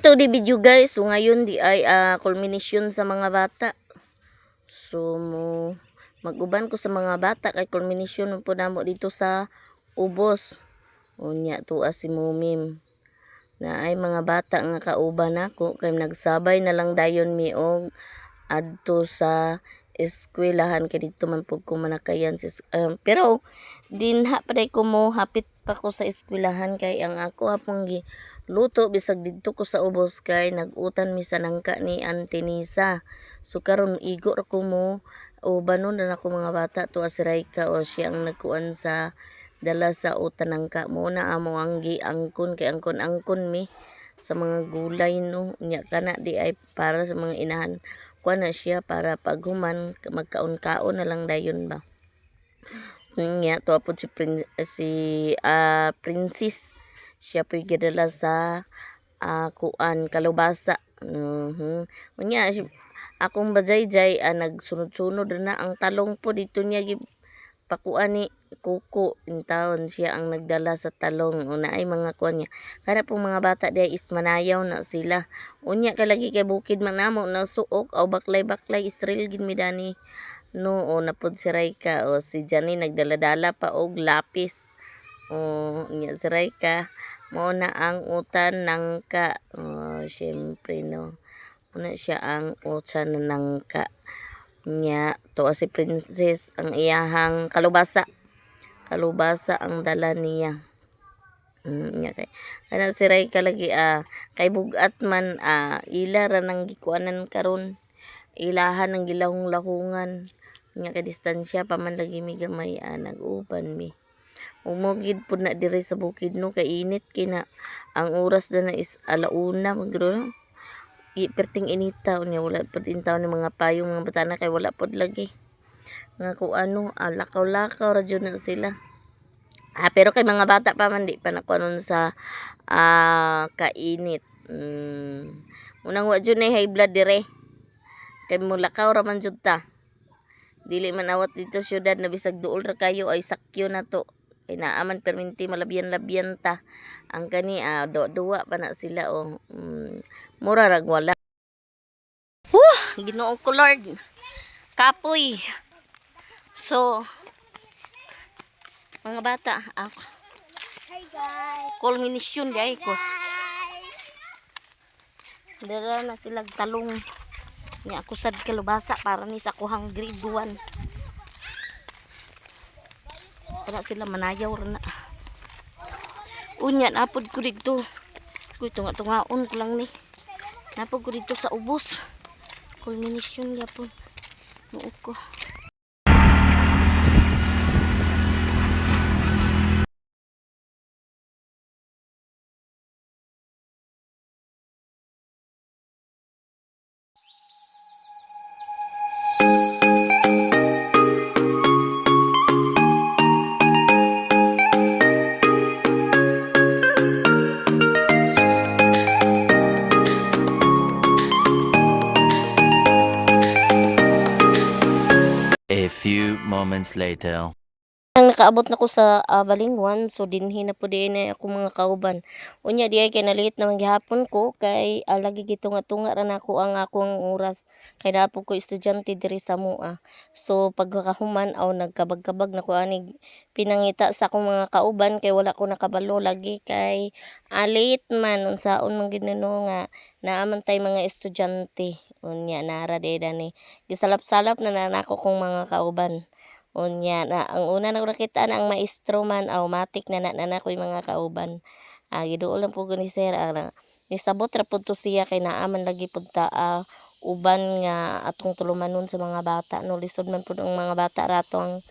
To the video, guys. So ngayon di ay culmination sa mga bata. So mo mag-uban ko sa mga bata kay culmination man po namo dito sa ubos. Unya tuwa si Mumim na ay mga bata nga kauban nako kay nagsabay na lang dayon mi og adto sa eskwelahan kay didto man pud ko manakayan sa pero dinha pa day ko mo hapit pa ko sa eskwelahan kay ang ako apong giluto bisag didto ko sa ubos kay nag-utan mi sa nangka ni Auntie Nisa. So karon igo ra ko mo ubanon na nako mga bata. Tuwa si Raika o siya ang nagkuan sa dala sa utan nangka mo na amo ang giangkon kay angkon-angkon mi sa mga gulay, no. Nya kana di ay para sa mga inahan kuan na siya para pag human magkaon-kaon na lang dayon ba. Nya tuwa pod si Princess, siya po'y gidala sa kuan kalubasa. Unya akong bajayjay nagsunod-sunod na ang talong po dito niya pakuan ni kuko intawon siya ang nagdala sa talong. Una ay mga kuan niya kada pong mga bata di is manayaw na sila. Unya kay lagi kay bukid man namo na suok aw baklay-baklay Israel gid mi dani, no. O napod si Raika o si Janine nagdala-dala pa og lapis. O nya si Raika mao na ang utan nangka. O syempre, no, una siya ang utan na nangka. Nya tuwa si Princess ang iyahang kalubasa, kalubasa ang dala niya. Nya kay kana si Raika lagi kay bugat man ila ra nang gikuanan karon, ilahan ang gilahong-lahungan. Nya kay distansya pa man lagi mi gamay nag-uban mi. Umugid pud na diri sa bukid, no, kay init kina. Ang oras na na is alauna magro. Perting inita. Unya wala pud intaw ni mga payong mga batana kay wala pud lagi nga kung ano lakaw-lakaw ra jud na sila. Pero kay mga bata pa man di pa na kuanon sa kainit. Unang wa jud na high blood dire. Kay mulakaw ra man jud ta. Dili man awat dito syudad na bisag duol ra kayo ay sakyo na to. Kay naa man perminti malabyan-labyan ta. Ang kani duwa pa na sila oh. Mura rag wala. Huh, Ginoo ko Lord. Kapoy. So mga bata, ako Hi guys. Culmination di ko. Guys. Dara na sila talong. Nya ako sad kalubasa para ni sa kuhang grade 1. Tara sila manayaw ra na. Unya napod ko dito. Kuy tunga-tungaon ko lang ni. Napod ko dito sa ubos. Culmination gyapon. Nuo ko. A few moments later. Nang nakaabot na ko sa Balingwan, so dinhi na po di na ako mga kauban. Unya di ay kay na-late naman gihapon ko kay lagi gitunga-tunga ra nako ang akong oras kay naa po ko estudyante diri sa mua. So pagkakahuman aw nagkabag-kabag na ko anig pinangita sa akong mga kauban kay wala ko nakabalo lagi kay late man unsaon man gid no nga naa man tay mga estudyante. Unya nara di dani. Gisalap-salap na na nako kong mga kauban. Unya na ang una na ko nakita na ang maestro man aw matik na na na nakoy mga kauban. Giduol lang po ko ni sir nisabot ra pud to siya kay naa man lagi pud ta uban nga atong tulumanon sa mga bata, no. Lisod man pud ang mga bata rato ang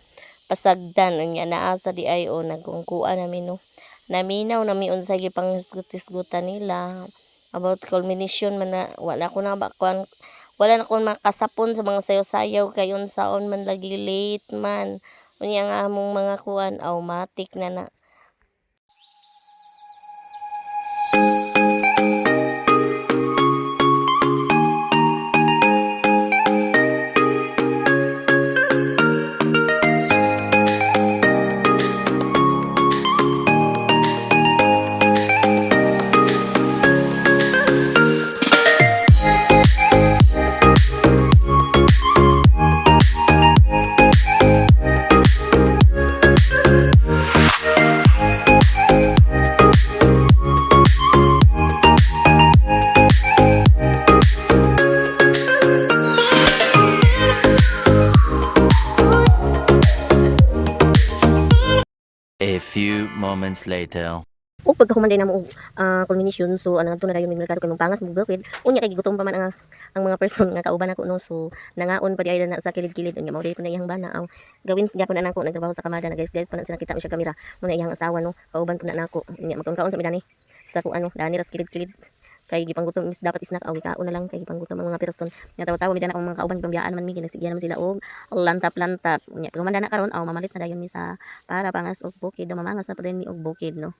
pasagdan. Unya naa sa di ay o nagkungkuan nami, no, naminaw nami unsay gipanghisgot-hisgutan nila about culmination man na wala ko na ba kuan, wala na ko makasapon sa mga sayaw-sayaw kay unsaon man lagi late man. Unya ang among mga kuan aw matik na na. moments later. Ug pagkahuman day namo og culmination, so ang ngadto na dayon mig merkado kay pangas mong bukid. Unya kay gigutom pa man ang mga person nga kauban nako, no, so nangaon pa di ay na sa kilid-kilid. Unya mao day na iyang bana aw gawin gyapon na nako, nagtrabaho sa kamada na, guys. Guys, pa na sila kita mo siya kamera mo na iyang asawa, no, kauban po na nako. Unya magkaon-kaon sa mi dani sa kung ano dani ras kilid-kilid kay gipanggutom is dapat snack aw gikaon na lang kay gipanggutom ang mga person nga tawa-tawa mi dana ang mga kauban, gipambiyaan man mi, ginasigyan man sila og lantap-lantap. Unya pagkahuman na karon aw mamalit na dayon mi sa para pangas og bukid, mamangas na pa dayon mi og bukid, no.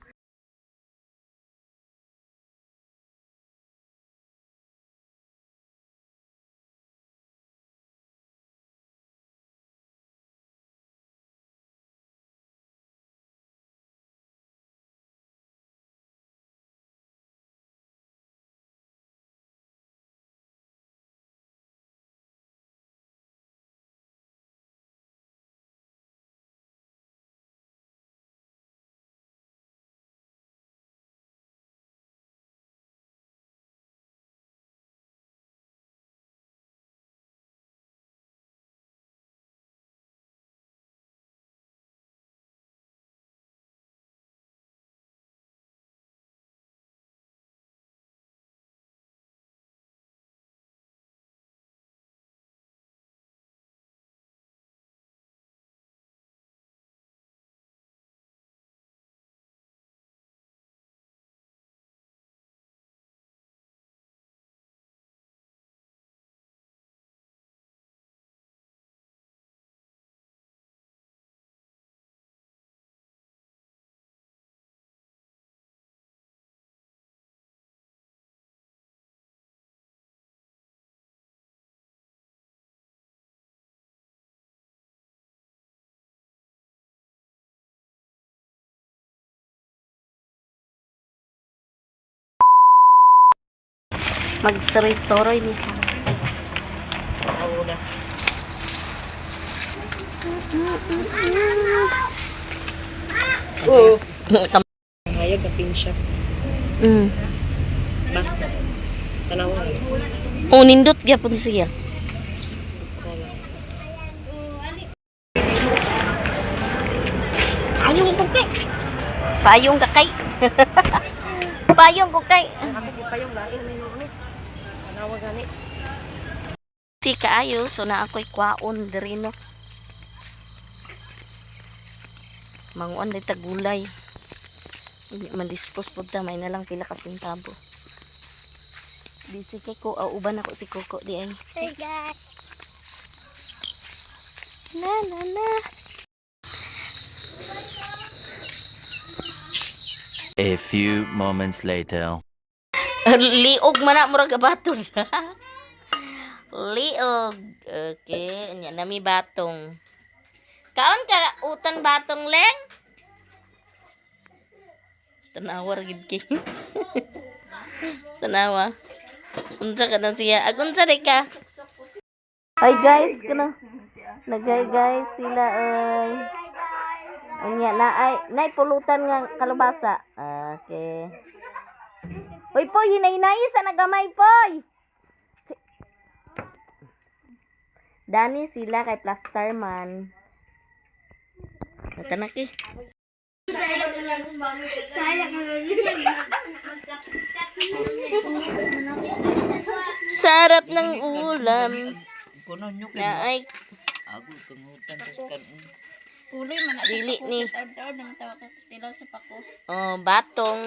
Magsoroy-soroy ni sa. Oo. Hayag ka pinsya. Ba? Tanaw. Oh, nindot gyapon siya. Ayong kay. Payong ka kay. Payong ko kay. Ako ko payong lain na yun. Tanawa gani. Si kaayo so na ako'y kwaon diri, no. Manguan di tagulay. Hindi man dispose pud ta, may na lang pila ka sentabo. Busy kay ko aw uban ako si Coco di ay. Hey guys. Na na na. A few moments later. Liog man na murag abaton. Liog. Okay, nya nami batong. Kaon ka utan batong, leng? Tanawa ra gid kay. Tanawa. Unsa ka na siya? Ag unsa di ka? Hi guys, kuno. Nagay guys sila oy. Unya na ay nay pulutan nga kalubasa. Okay. Uy, Poy, hinay-hinay sa nagamay, Poy! Dani sila kay Plasterman. Katanaki. Sarap ng ulam. Na ay Puli man na dili ni. Taon-taon naman tawa ka tilaw sa pako. Oh, batong.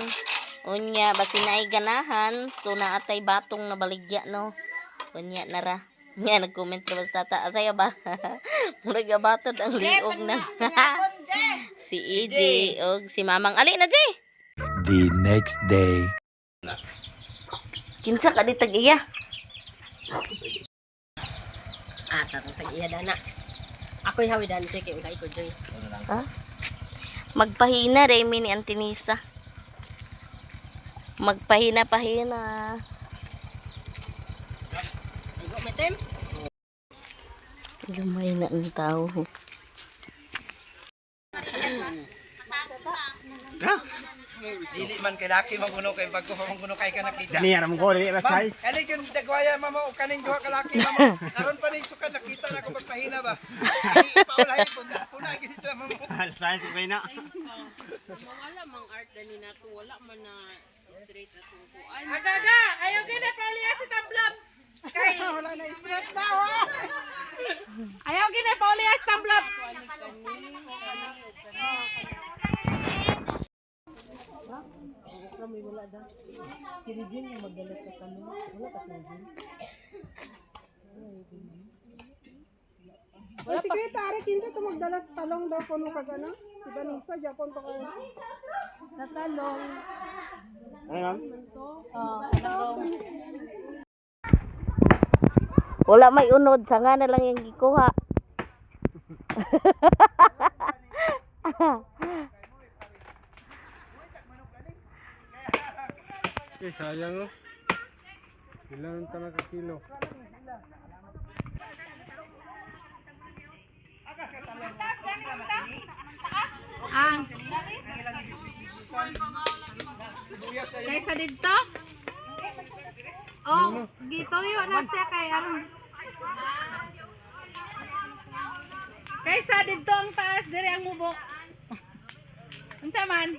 Unya basin naay ganahan, so naatay batong na baligya, no. Unya nara. Nya nag-comment ra basta tata, asaya ba? Murag gabatod ang liog na. Si EJ og si Mamang Ali na, Jay. The next day. Kinsa ka di tag-iya? Asa kang tag-iya dana. Ako'y hawi dani kay ulay ko joy. Ha? Magpahina Remy ni Antinisa. Magpahina pahina. Igo may tem. Gamay na ang tao. Dili man kay laki man kuno kay bago pa man kuno kay ka nakita. Niya mo ko dili ba Ma'am, size. kali gyud dagwaya mamo og kaning duha ka laki mamo. Karon pa ni sukan nakita na ko pagpahina ba. Ay, Paulahi po puna gyud sila mamo. Size okay na. Wala mang art dani nato, wala man na straight na tungkuan. Agaga, ayaw gina pauliya si Tamblot. Kay wala na straight daw. Ayaw gina pauliya si Tamblot. Wala pa. Secretary, kinsa to magdala sa talong daw kuno kag ano? Si Vanessa, Japon to kayo. Sa talong. Ano ma'am? Wala may unod, sanga na lang yung gikuha. Eh sayang oh. Ilan talaga kilo? Ang. Kaysa didto? Oh, gituyo na siya kay aron. Kaysa didto ang taas diri ang mubok. Unsa man?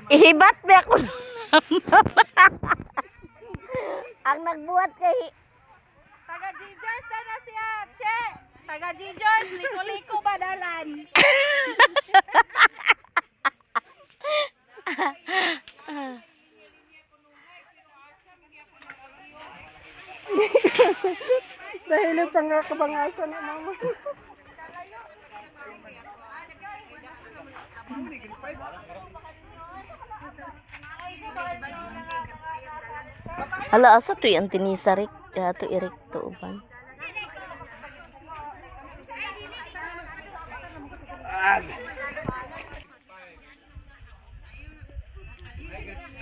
Ihibat ba ako? Ang nagbuhat kay Taga Gingers na na siya, Che. Taga Gingers, liko-liko badalan. Dahil yung pangakabangasan na mama. Hala, asa to yung tinisa rik? Ato irik to uban.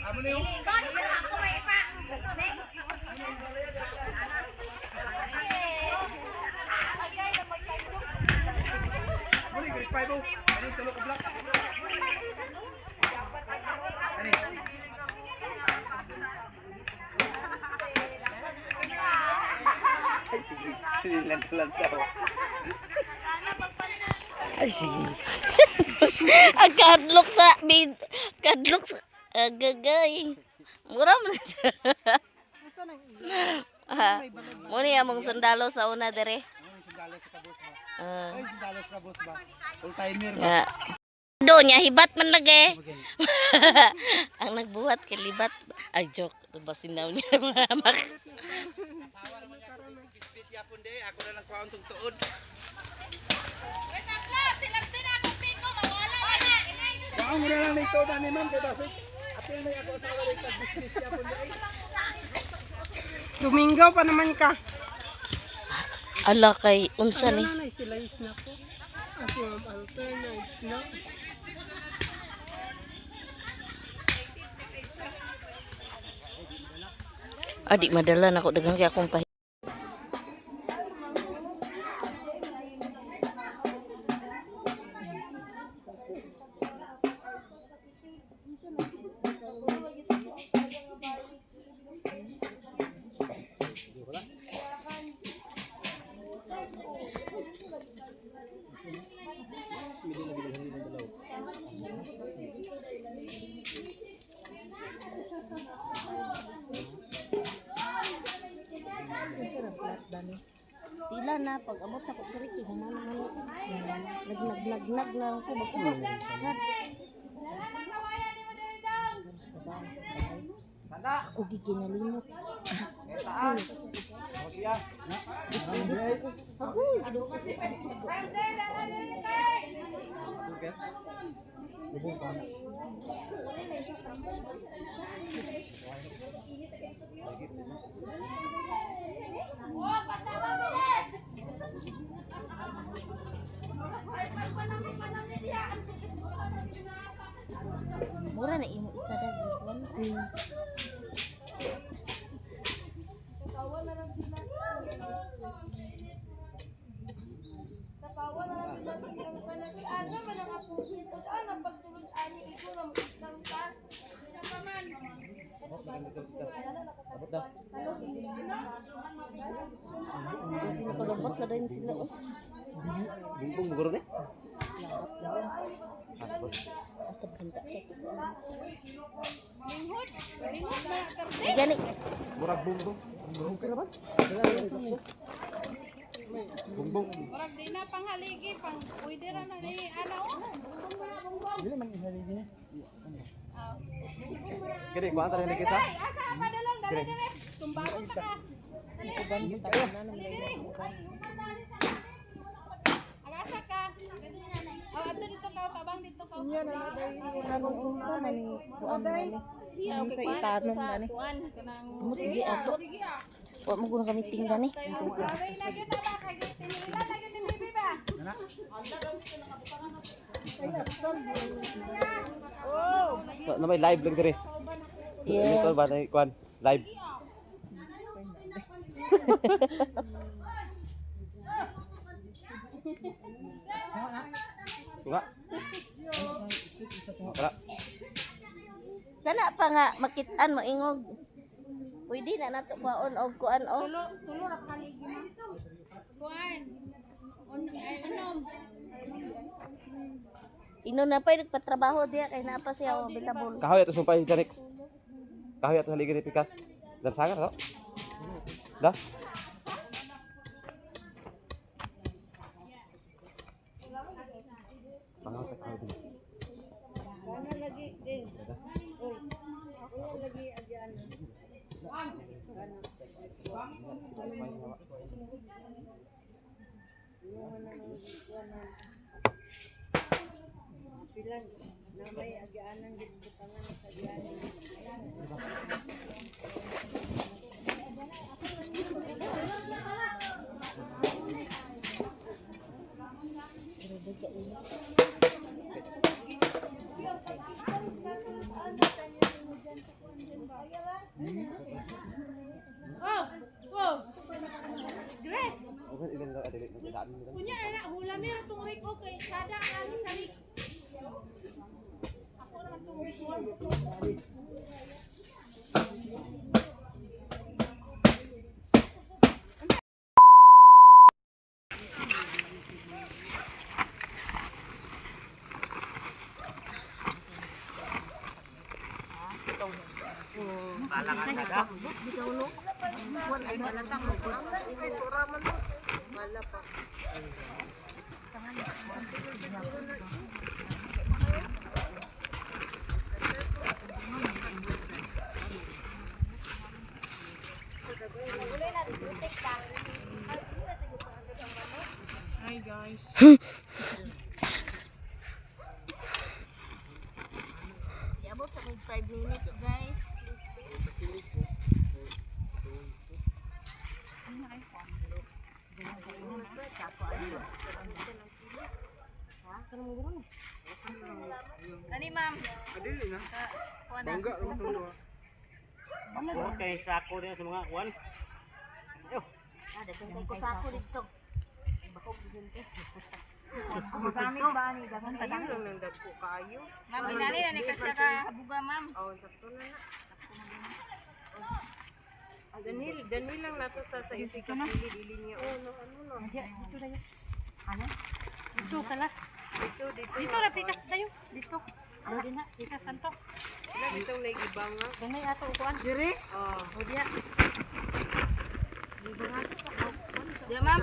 Amo na yung Muli grade 5 oh. Kaning tulo ka block. Kani. Ay, sige. Lantaw-lantaw. Ay, sige. Ang kadlok sa bid, kadlok sa agagay. Mura man na siya. Ah, Muni among sundalo sa una dere. Sundalo sa kabos ba? Ah, Ay, sundalo sa kabos ba? Full timer ba? nga. Do niya hibat man lagi. Ang nagbuhat kay libat. Ay joke, basin daw niya mga amak. Bis yapon de, ako na lang kuhaon tong tuod. Wait, Tamblot, silapin akong piko, mawala na na. Kuhaon mo na lang ning tuod ani ma'am kay basig. Apil may ako asawa rin pag bis yapon de. Domingo pa naman ka. Ala kay unsa ni? Ano na sila is na ko. Asi ma'am alter na is na. Adi madala nako daghang kay akong pahi. Sila na pag abot sa ko diri kay humana man ni. Nag nag nag nag na lang ko bag Sad. Ako giginalimot. Agoy, giduot. Mura na imo isa daghan. Tapawan na lang din natin ang kanan. Asa man ang apugin ko saan ang pagsulod ani iko nga makitang ka. Nakalabot na rin sila oh. Bumbong mo eh. Atap ganda kay sa. Gani. Murag bumbong. Bumbong ka ba? Bumbong. Murag di na panghaligi, pang pwede ra na ni ana oh. Dili man ihaligi ni. Gani, kuan ta rin kisa. Ay, asa ka pa dalong, dali dali. Tumbagon ta ka. Dali dali. Agasa ka. Oh, ato dito ka, tabang dito ka. Anong unsa man ni kuan man ni? Unsa itanom man ni? Mo sige ato. Wa mo guna kami tinggan eh. Away na gyud na ba kay tinila na gyud ni bibi ba? Na may live lang dire. Yes. Ito ba na kuan live. Tunga. Tara. Kana pa nga makitaan mo ingog. Pwede na nato kwaon og kuan og. Tulo, tulo ra haligi ma. Kuan. Ay, unom. Ino na pa nagpatrabaho diya kay naa pa siya available. Kahoy ato sumpay Janix. Kahoy ato haligi ni Pikas. Dan sangar to. Da. Pangaw sa kahoy din. Oh, oh. Grace. Okay, ilan na dili nagdaan nila. Kunya na hula mi ra tong rik okay kada ani sa rik. Ako naman tong rik one. Iabot sa mig 5 minutes guys. Kani ma'am. Bangga lang itong duha. Kay sako din sa mga kuan. Ah, daghan kay ko sako dito. Ma'am ginani na ni kasi ka habuga ma'am. Danil, danil lang nato sa isig ka kilid ili niya. Oh, no, ano no. Dito kalas. Dito, dito. Dito ra pikas tayo. Dito. Dito na pikas tanto. Dito na ibanga. Ganay ato upuan. Dire. Oh. O diya. Diya ma'am.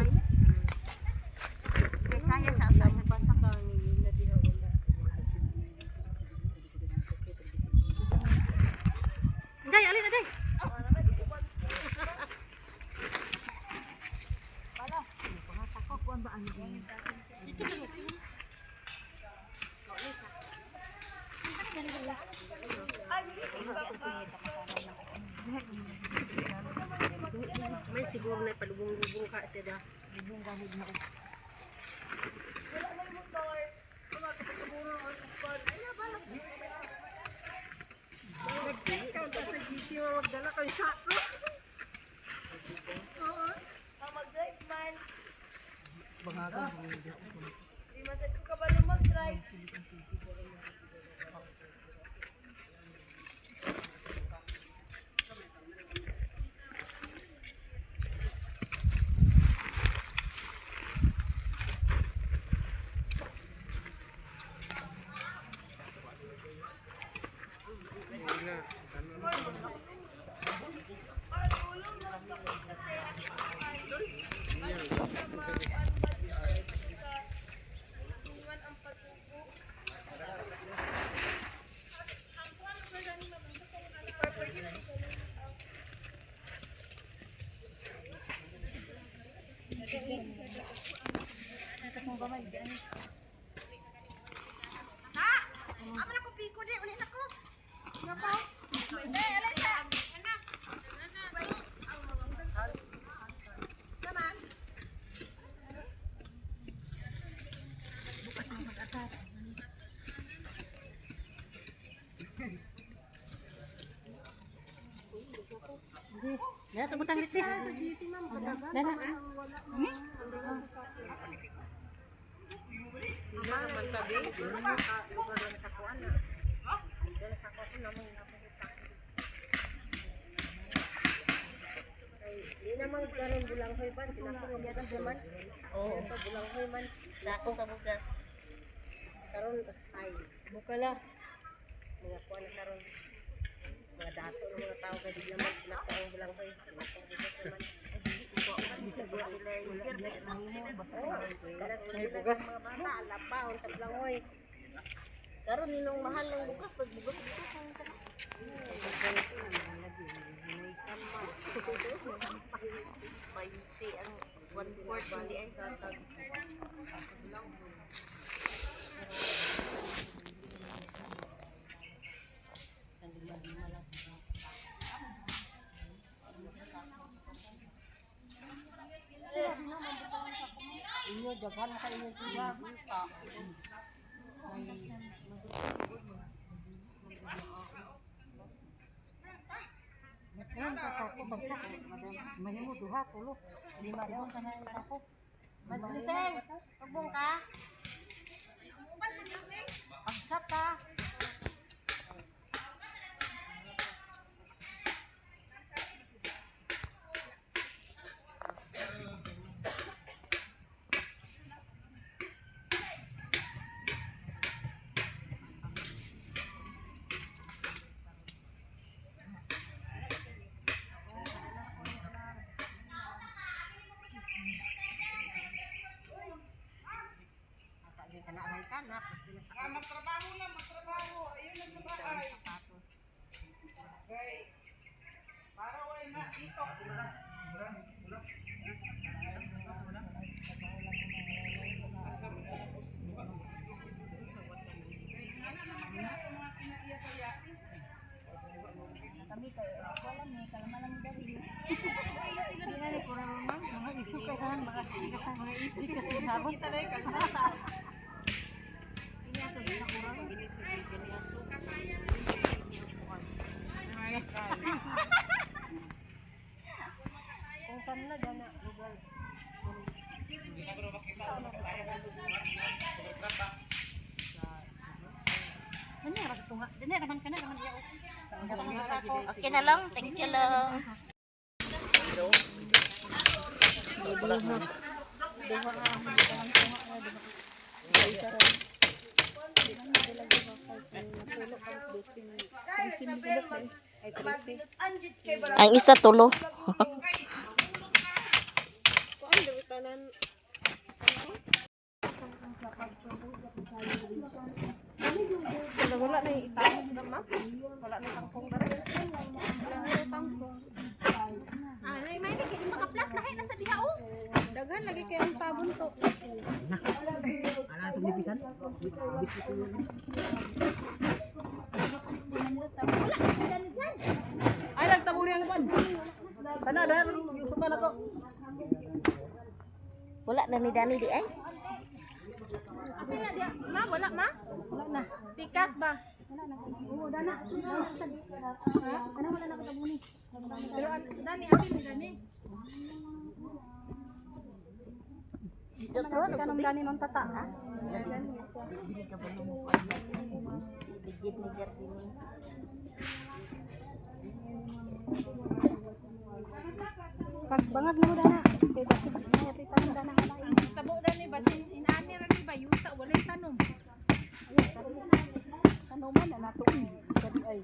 Kaya sa ato. Day, alin na day. May siguro na palubong-lubong ka siya da. Nag-discount sa GC mo magdala kay sako. Di man sad ko kabalo mag-drive. Tungan ang patubo. Pwede na ni Oo. Sako sa bugas. Karon ay bukala. Mga kuan na karon. Mga dato ng mga tao kay di naman sinako ang bulanghoy. Sinako ang bugas naman. Ay bugas. Mga bata labahon sa bulanghoy. Karon ninong mahal ng bugas, pag bugas bugas ang sarap. Paisi ang 1/4 hindi ay satag. Inyo daghan ka inyo siya. Masliseng, tugbong ka. Pagsak ka. Ah, magtrabaho lang, magtrabaho. Ayun lang sa bahay. Okay. Para wala na dito. Okay na lang, thank you lang. Ang isa tulo. Daghan lagi kay ang tabon to. Ay, nagtabuli ang pan. Kana dahil yung suka na to. Wala na ni Dani di ay. Ma, wala ma? Wala na. Pikas ba? Wala na. Oo, dana. Ha? Ano wala na katabuni? Pero dani akin ni dani. Tanong gani mong tata ha? Digit ni Jardini. Pagbangag na mo dana. Kay basig na ito tanong dana nga lain. Tabo na ni basin inani ra ni ba yuta walay tanom. Tanuman na nato. Kadi ay.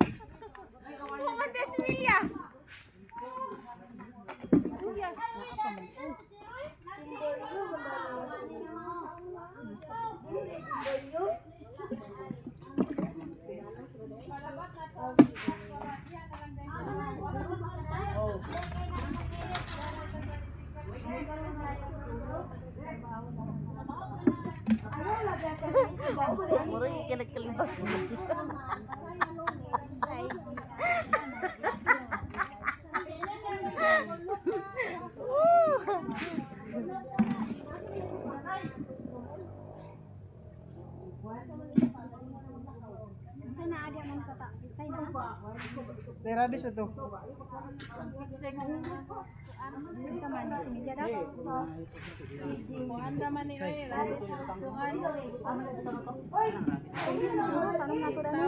Mga desmilya. Sibuyas. Murag ka nagkalibang. Say na agi mong tata. Say na. Radish na to. Sa man similya daw. Kuan ra man ni oy, radish. Kuan. Tanong na to dani.